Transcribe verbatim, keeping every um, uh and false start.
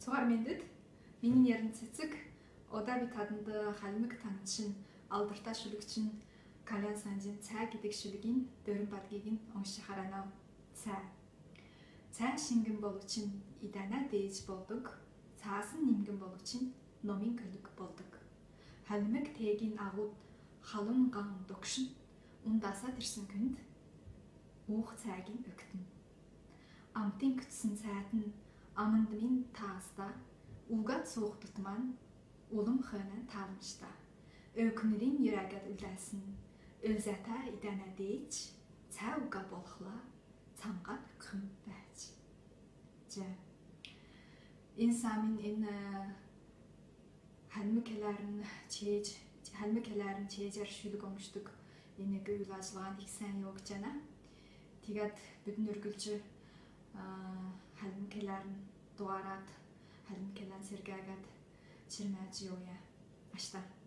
Цуһар мендвт, мини нерн Цэцэг. Ода би таднд хальмг таңһчин, алдарта шүлгчин Кальян Санҗин «Цә» гидг шүлгин дөрвн бадгиг уншчхарнав. Цә. Цә шиңгн болвчн идәнә дееҗ болдг, цаасн нимгн болвчн номин көлг болдг. Хальмг теегин аһуд халун һаң догшн, ундаса ирсн күнд уух цәәгинь өгтн. Амтнь күцсн цәәтн амндмин тааста, уга цуһтутмн улм хөөнән таалмҗта. Өвкнрин йөрәләд үлдәсн өлзәтә идәнә дееҗ цә уга болхла, цаңһа өгхмн бәәҗ. Эн саамин эн, э, хальмг келәрн чееж, хальмг келәрн чееҗәр шүлг умшдг энүг үйл аҗлһан ик сән йовҗана. Тиигәд бидн үрглҗ, а, хальмг келәрн дуһарад, хальмг келән сергәгәд, чирмәҗ йовъя. Аштар.